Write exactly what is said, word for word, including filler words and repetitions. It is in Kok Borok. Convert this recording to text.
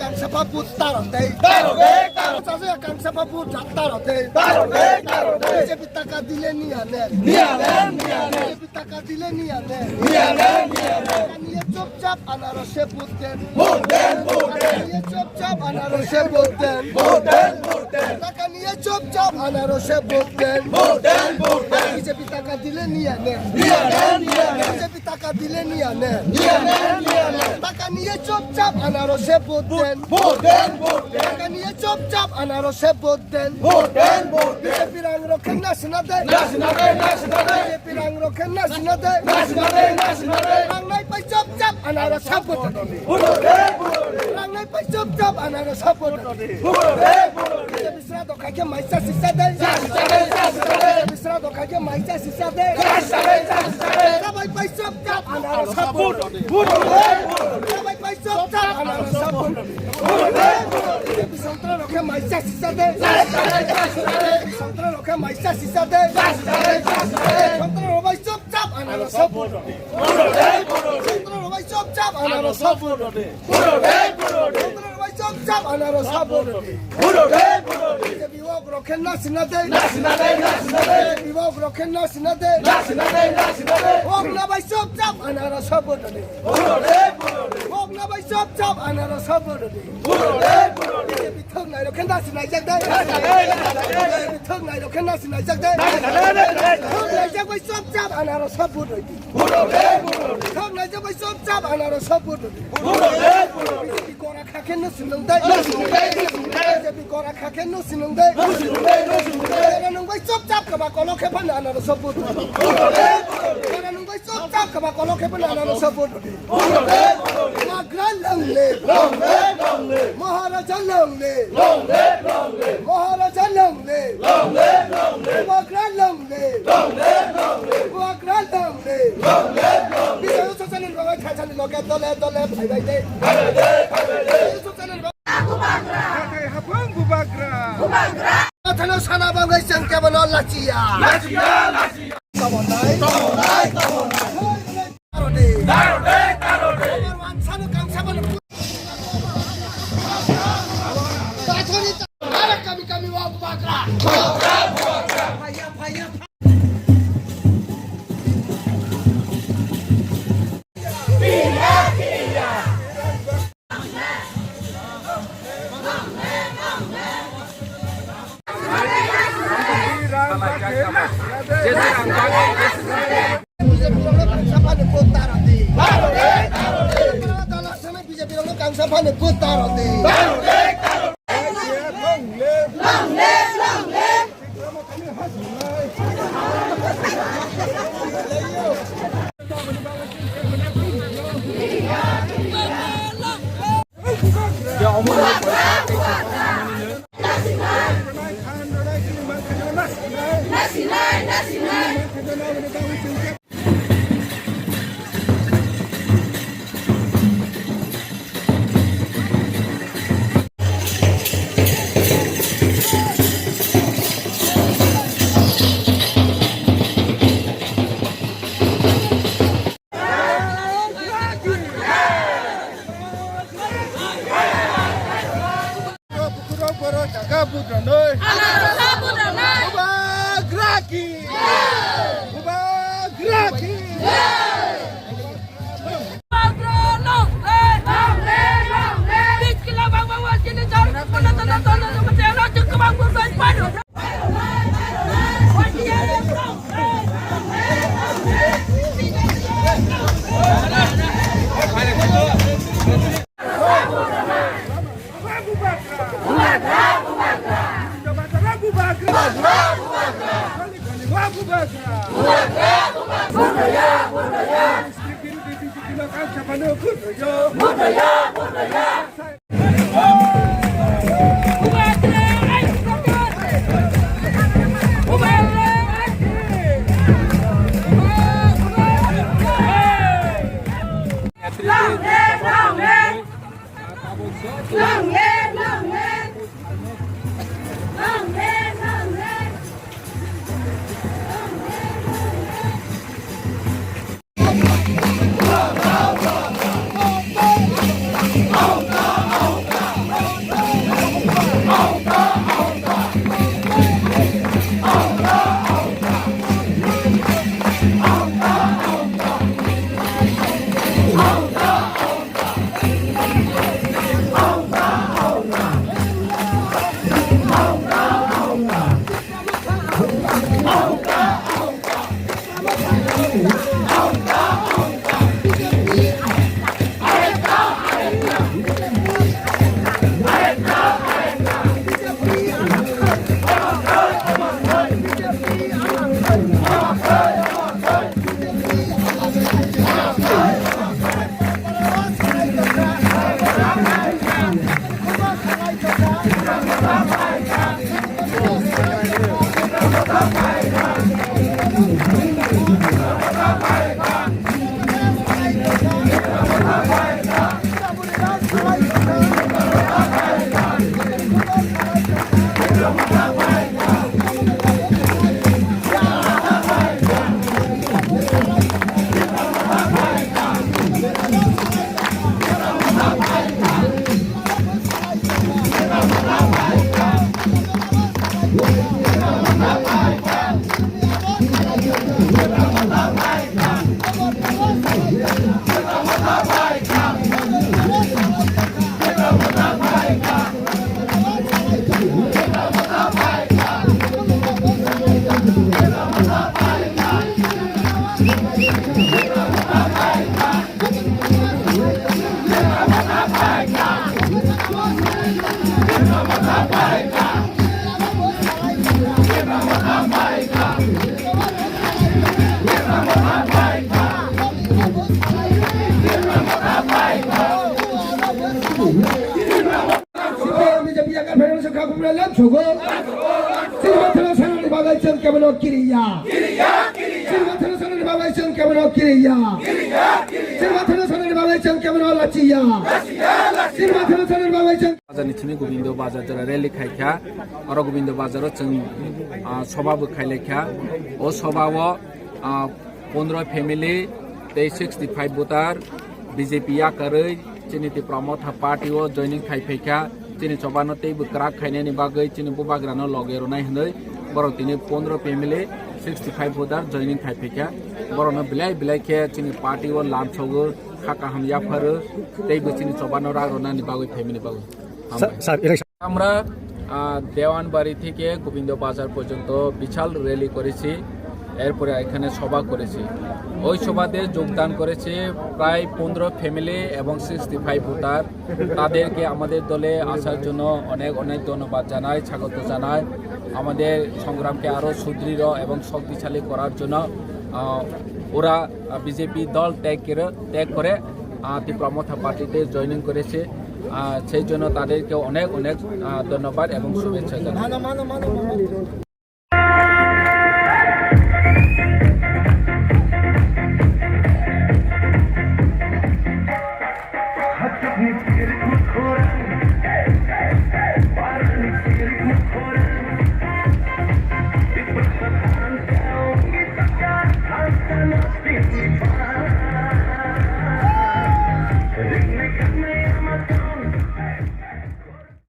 Kang sapa but taro tei. Taro tei, taro. Chasu ya kang sapa but jak taro tei. Taro tei, taro tei. B J P taka dile niya ne. Niya ne, niya ne. B J P taka dile niya ne. Niya ne, niya ne. Taka niye chupchap anarose but den. But den, but den. Taka niye chupchap anarose but den. But den, but den. Taka niye chupchap anarose but den. But den, but den. B J P taka dile niya ne. Niya ne, niya ne. B J P taka dile niya ne. Niya ne, niya ne. Taka niye chupchap anarose but den. But den, but den. Taka niye chupchap anarose but den. But den, but den. B J P rang rok khe nasina de. Nasina de, nasina de. B J P rang rok khe nasina de. Nasina de, nasina de. Rang nai pai chupchap anarose but den. But den, but den. Rang nai pai chupchap anarose but den. But den, but den. Sra do kha khe maisa sisa de. Sra do kha khe maisa sisa de. Sabai pai chop chop anarose but. Sabai pai chop chop anarose but. Santra rok khe maisa sisa de. Santra rok khe maisa sisa de. Santra rok bai chop chop anarose but. Santra rok bai chop chop anarose but. Santra rok bai chop chop anarose but. B J P wok rok khe nasina de. Nasina de, nasina de. B J P wok rok khe nasina de. Nasina de, nasina de. Wok na bai chop chop anarose but. But de, but de. Wok na bai chop chop anarose but. But de, but de. B J P thok nai rok khe nasina jak de. Nasina de, nasina de. B J P thok nai rok khe nasina jak de. Nasina de, nasina de. Thok nai jak bai chop chop anarose but. But de, but de. Thok nai jak bai chop chop anarose but. But de, but de. B J P gora kha khe no sinung dai. No sinung dai, no sinung dai. B J P gora kha khe no sinung dai. No sinung dai, no sinung dai. Gora nung bai chop chop kaba kolo khe phano anarose but. Gora nung bai chop chop kaba kolo khe phano anarose but. Bubagra long live. Long live, long live. Maharaja long live. Long live, long live. Maharaja long live. Long live, long live. Bubagra long live. Long live, long live. Bubagra long live. Long live, long live. Bijoy Sosani bagwi thaisani loge dole dole phaibai de. Bijoy Sosani bagwi. Hathai haphang Bubagra. Bubagra. Thano sana bagwi chwng kebono lachiya. Lachiya, lachiya. Tabonai. Tabonai, tabonai. Tarode. Tarode, tarode. Number one sanu kang sabanu. Tathani ta-, ara kami kami wa Bubagra. Bubagra, Bubagra. Phaya, phaya. B J P rokno kangsa phani vote ta rwdi. B J P rokno kangsa phani vote ta rwdi. Bukurok borok jaga budranoi. Anarok budranoi. Bubagra ki. Bubagra ki. B J P yakarphainani kha khumra lamsogo. Chini bathano sanani bagwi chwng kebono kiriya. Chini bathano sanani bagwi chwng kebono kiriya. Chini bathano sanani bagwi chwng kebono lachiya. Chini bathano sanani bagwi chwng Bazar ni thini Gobindo Bazar jora rally khaikha. Oro Gobindo Bazar o chwng, ah, soba bo khailaikha. O soba o, ah, pondro family tei sixty five voter B J P yakarwi chini Tipra Motha Party o joining khai phaikha. Chini chobano teibo kwrak khainani bagwi chini bubagrano loge rwnai hwnwi borok tini pondro family sixty five voter joining khai phaikha. Borokno belai belai khe chini party o lamsogo, kha kaham yapharo, teibo chini chobano rak rwnani bagwi phaimani bagwi. Hambai. Sir, sir, election আমরা, আহ, দেওয়ানবাড়ি থেকে গোবিন্দ বাজার পর্যন্ত বিশাল র‍্যালি করেছি, এরপরে এখানে সভা করেছি। ওই সভাতে যোগদান করেছে প্রায় পনেরো ফ্যামিলি এবং সিক্সটি ফাইভ ভোটার। তাদেরকে আমাদের দলে আসার জন্য অনেক অনেক ধন্যবাদ জানাই, স্বাগত জানাই। আমাদের সংগ্রামকে আরও সুদৃঢ় এবং শক্তিশালী করার জন্য, আহ, ওরা, আহ, বিজেপি দল ত্যাগ করে, ত্যাগ করে, আহ, ত্রিপুরা মথা পার্টিতে জয়েনিং করেছে। আহ, সেই জন্য তাদেরকে অনেক অনেক, আহ, ধন্যবাদ এবং শুভেচ্ছা জানাই।